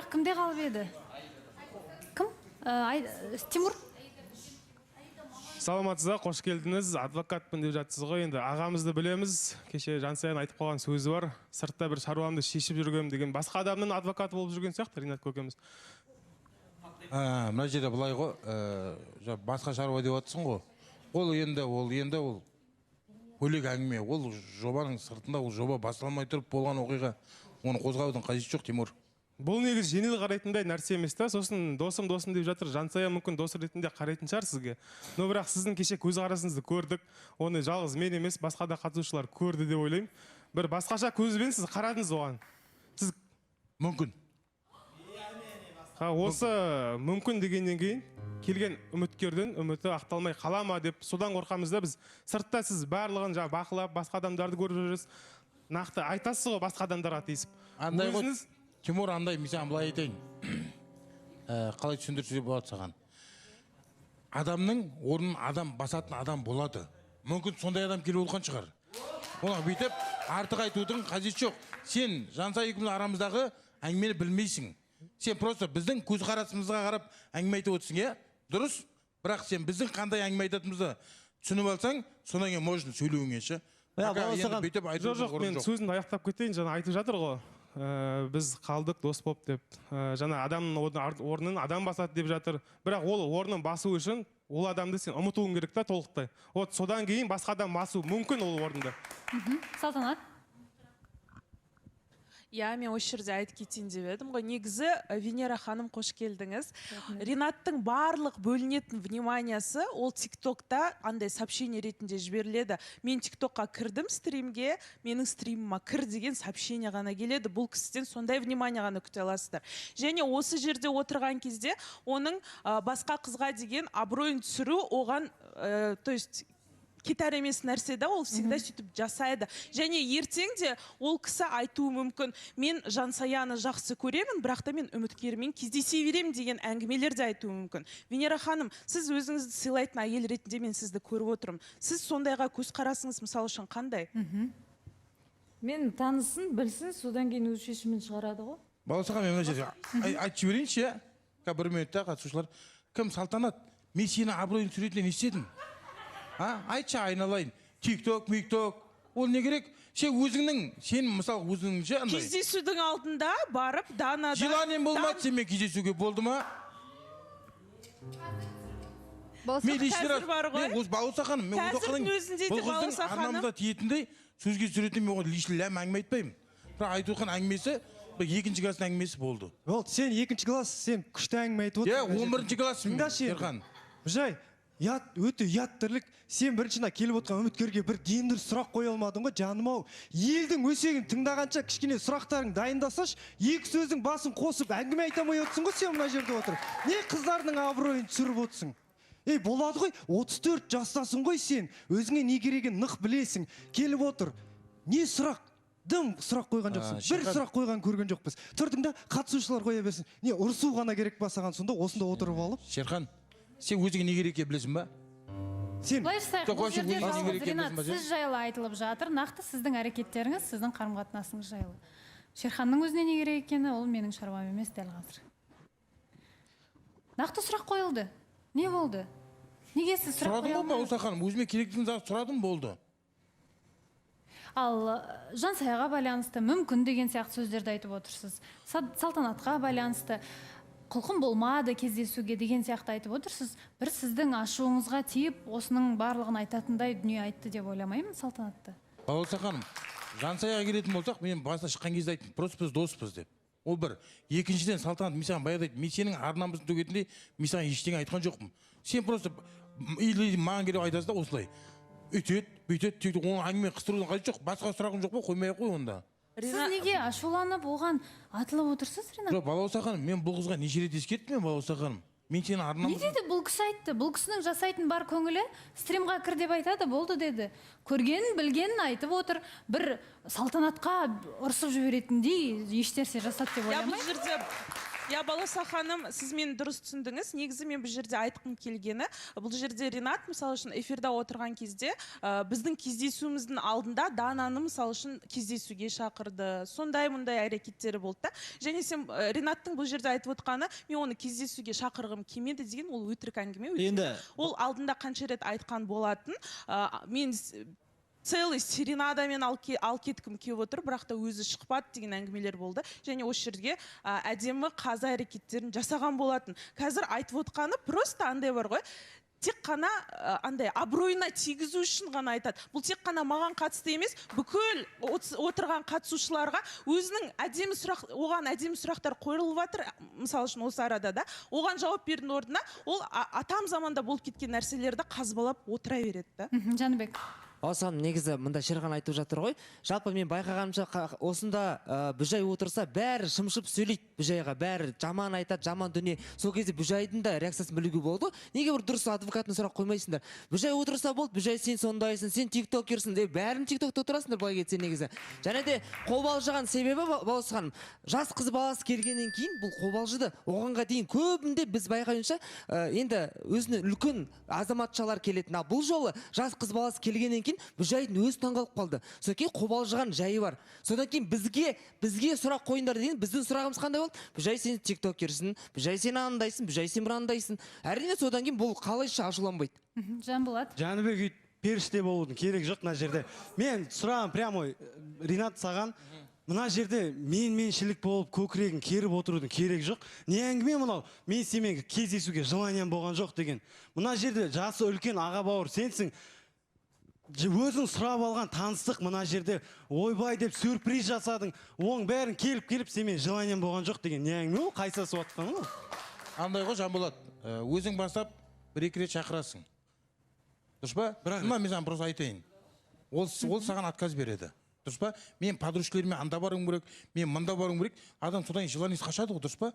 Сұрақ кімде қалып еді? Кім? Тимур. Саламатсыз ба, қош келдіңіз. Адвокатпын деп жатсыз ғой, енді ағамызды білеміз. Кеше Жансаяның айтып қалған сөзі бар. Сыртта бір шаруамды шешіп жүргенмін деген, басқа адамның адвокаты болып жүрген сияқты Ринат көкеміз. Мына жерде былай ғой, басқа шаруа деп жатсың ғой. Ол енді ол бөлек әңгіме. Ол жобаның сыртында, ол жоба басталмай тұрып болған оқиға. Оны қозғаудың қажеті жоқ, Тимур. Бұл негізі жеңіл қарайтындай нәрсе емес та. Сосын досым, досым деп жатыр. Жансая мүмкін дос ретінде қарайтын шығар сізге. Но бірақ сіздің кеше көзқарасыңызды көрдік. Оны жалғыз мен емес, басқа да қатысушылар көрді деп ойлаймын. Бір басқаша көзбен сіз қарадыңыз оған. Сіз Мүмкін. Ха, осы мүмкін дегеннен кейін келген үміткердің үміті ақталмай қала ма деп содан қорқамыз да біз. Сыртта сіз барлығын жаңа бақылап, басқа адамдарды көріп жүрсіз. Нақты айтасыз ғой басқа адамдарға тиісіп. Андай ғой, Өзіңіз Тимур, андай, мен саған былай айтайын. Қалай түсіндірсе болады саған? Адамның орнын адам басатын адам болады. Мүмкін, сондай адам келіп отырған шығар. Оны бүйтіп артық айтудың қажеті жоқ. Сен Жансай екеуміздің арамыздағы әңгімені білмейсің. Сен просто біздің көзқарасымызға қарап әңгіме айтып отырсың, иә? Дұрыс? Бірақ сен біздің қандай әңгіме айтатынымызды түсініп алсаң, содан кейін можно сөйлеуіңе ше. Иә, Пока баласаған- енді бүйтіп Жоқ, айтудың жоқ, орны мен жоқ. сөзімді аяқтап кетейін. Жаңа айтып жатыр ғой. Біз қалдық дос болып деп. Жаңа адамның орнын адам басады деп жатыр. Бірақ ол орнын басу үшін ол адамды сен ұмытуың керек та толықтай. Вот содан кейін басқа адам басу мүмкін ол орынды. Салтанат. Иә, мен осы жерде айтып кетейін деп едім ғой. Негізі, Венера ханым, қош келдіңіз. Ринаттың барлық бөлінетін вниманиясы ол ТикТокта андай сообщение ретінде жіберіледі. «Мен ТикТокқа кірдім стримге, менің стриміма кір» деген сообщение ғана келеді. Бұл кісіден сондай внимание ғана күте аласыздар. Және осы жерде отырған кезде оның басқа қызға деген абыройын түсіру оған, то есть кетар емес нәрсе да, ол всегда сөйтіп жасайды. Және ертең де ол кісі айтуы мүмкін: «Мен Жансаяны жақсы көремін, бірақ та мен үміткермен кездесе беремін» деген әңгімелер де айтуы мүмкін. Венера ханым, сіз өзіңізді сыйлайтын әйел ретінде мен сізді көріп отырмын. Сіз сондайға көзқарасыңыз, мысалы үшін, қандай? Мен танысын, білсін, содан кейін өз шешімін шығарады ғой. Балауса, мен мына жерде айтып жіберейінші, иә. Қазір бір минутта қатысушылар. Кім, Салтанат, мен сені абыройын түсіретіндей не істедім, а? Айтшы, айналайын. Тик ток, мик ток, ол не керек? Сен өзіңнің, сен мысалы өзіңнің ше андай Кездесудің алдында барып Данада Желанием болмады сенімен кездесуге, болды ма? Мен лишний Қазір раз бар ғой. Мен осы, Балауса ханым, мен осы Қазірдің уақытқа өзінде де, бұл қыздың Балауса ханым. арнамызда тиетіндей сөзге түсіретін мен оған лишний ләм әңгіме айтпаймын. Бірақ айтып отқан әңгімесі бір екінші класстың әңгімесі болды. Болды, сен екінші класс, сен күшті әңгіме айтып Иә, отырсың. 11-класспын. Тыңдашы енді. Ерхан. Жай ұят, өте ұят тірлік. Сен бірінші мына келіп отырған үміткерге бір дендір сұрақ қоя алмадың ғой, жаным ау. Елдің өсегін тыңдағанша, кішкене сұрақтарың дайындасашы. Екі сөздің басын қосып әңгіме айта алмай отырсың ғой сен мына жерде отырып. Не қыздардың абыройын түсіріп отырсың? Ей, болады ғой, 34 жастасың ғой сен, өзіңе не керегін нық білесің. Келіп отыр, не сұрақ? Дым сұрақ қойған жоқсың. А, Бір Шерхан. сұрақ қойған көрген жоқпыз. Тұрдың да, қатысушылар қоя берсін. Не ұрысу ғана керек па саған сонда, осында отырып алып? Шерхан, сен өзіңе не керек екенін білесің ба? Сен Былай жасайық. Жоқ, Бұл вообще жерде өзіңе не жалғыз керек екенін Ринат, білесің ба сен? сіз жайлы айтылып жатыр. Нақты сіздің әрекеттеріңіз, сіздің қарым қатынасыңыз жайлы. Шерханның өзіне не керек екені, ол менің шаруам емес дәл қазір. Нақты сұрақ қойылды. Не болды? Неге сіз сұрақ Сұрадым қоя ғой, алмадыңыз? Балауса ханым, өзіме керектісін сұрадым, болды. Ал Жансаяға байланысты мүмкін деген сияқты сөздерді айтып отырсыз. Салтанатқа байланысты құлқым болмады кездесуге деген сияқты айтып отырсыз. Бір сіздің ашуыңызға тиіп, осының барлығын айтатындай дүние айтты деп ойламаймын Салтанатты. Балауса ханым, Жансаяға келетін болсақ, мен басына шыққан кезде айттым, просто біз доспыз деп. Ол бір. Екіншіден, Салтанат, мен саған баяғыда айттым, мен сенің ар намысын төгетіндей мен саған ештеңе айтқан жоқпын. Сен просто или маған келіп айтасың да осылай, өйтеді, бүйтеді, сөйтіп оны әңгіме қыстырудың қажеті жоқ. Басқа сұрағың жоқ па? Қоймай ақ қой онда. Сіз неге ашуланып, оған атылып отырсыз, Ринат? Жоқ, Балауса ханым, мен бұл қызға неше рет ескерттім мен. Балауса ханым, мен сенің Не ар намысың деді бұл кісі? Айтты, бұл кісінің жасайтын бар көңілі стримға кір деп айтады, болды деді. Көргенін, білгенін айтып отыр. Бір Салтанатқа ұрсып жіберетіндей ешнәрсе жасады деп Иә, бұл ойламаймын. жерде Иә, Балауса ханым, сіз мені дұрыс түсіндіңіз. Негізі мен бұл жерде айтқым келгені, бұл жерде Ринат, мысалы үшін, эфирда отырған кезде, біздің кездесуіміздің алдында Дананы, мысалы үшін, кездесуге шақырды. Сондай мұндай әрекеттері болды да. Және сен Ринаттың бұл жерде айтып отқаны, мен оны кездесуге шақырғым келмеді деген, ол өтірік әңгіме. Өйткені Енді ол алдында қанша рет айтқан болатын. Мен целый серенадамен алып кеткім келіп отыр, бірақ та өзі шықпады деген әңгімелер болды. Және осы жерге әдемі қазы әрекеттерін жасаған болатын. Қазір айтып отқаны просто андай бар ғой, тек қана андай абыройына тигізу үшін ғана айтады. Бұл тек қана маған қатысты емес, бүкіл отырған қатысушыларға өзінің әдемі сұрақ, оған әдемі сұрақтар қойылып жатыр, мысалы үшін, осы арада да оған жауап берудің орнына ол атам заманда болып кеткен нәрселерді қазбалап отыра береді да. Жәнібек. Балауса ханым, негізі мында Шерхан айтып жатыр ғой. Жалпы мен байқағанымша, осында Бүжай отырса, бәрі шымшып сөйлейді Бүжайға, бәрі жаман айтады, жаман дүние. Сол кезде Бүжайдың да реакциясын білуге болады ғой. Неге бір дұрыс адвокатын сұрақ қоймайсыңдар? Бүжай отырса болды, Бүжай, сен сондайсың, сен тиктокерсің деп, бәрін тиктокта отырасыңдар былай кетсе негізі. Және де қобалжыған себебі, Балауса ханым, жас қыз баласы келгеннен кейін бұл қобалжыды. Оғанға дейін көбінде біз байқайынша, енді өзіне үлкен азаматшалар келетін. Ал бұл жолы жас қыз баласы келгеннен кейін Бүжайдың өзі таңғалып қалды. Содан кейін қобалжыған жайы бар. Содан кейін бізге сұрақ қойыңдар деген біздің сұрағымыз қандай болды? Бүжай, сен тиктокерсің, Бүжай, сен андайсың, Бүжай, сен мынандайсың. Әрине, содан кейін бұл қалайша ашуланбайды? Жанболат. Жәнібек, өйтіп періште болудың керегі жоқ мына жерде. Мен сұрағым прямой, Ринат, саған. Мына жерде меншілік болып көкірегін керіп отырудың керегі жоқ. Не әңгіме мынау? Мен сенімен кездесуге желанием болған жоқ деген. Мына жерде жасы үлкен аға бауыр сенсің. Өзің сұрап алған таныстық, мына жерде ойбай деп сюрприз жасадың. Оның бәрін келіп келіп сенімен желанием болған жоқ деген не әңгіме ол? Қайсысы жатқаны ол? Андай ғой, Жанболат, өзің бастап бір екі рет шақырасың. Дұрыс па? Бірақ Мына мен саған просто айтайын. Ол саған отказ береді. Дұрыс па? Мен подружкаларыммен анда баруым керек, мен мында баруым керек. Адам содан кейін желаниесі қашады ғой, дұрыс па?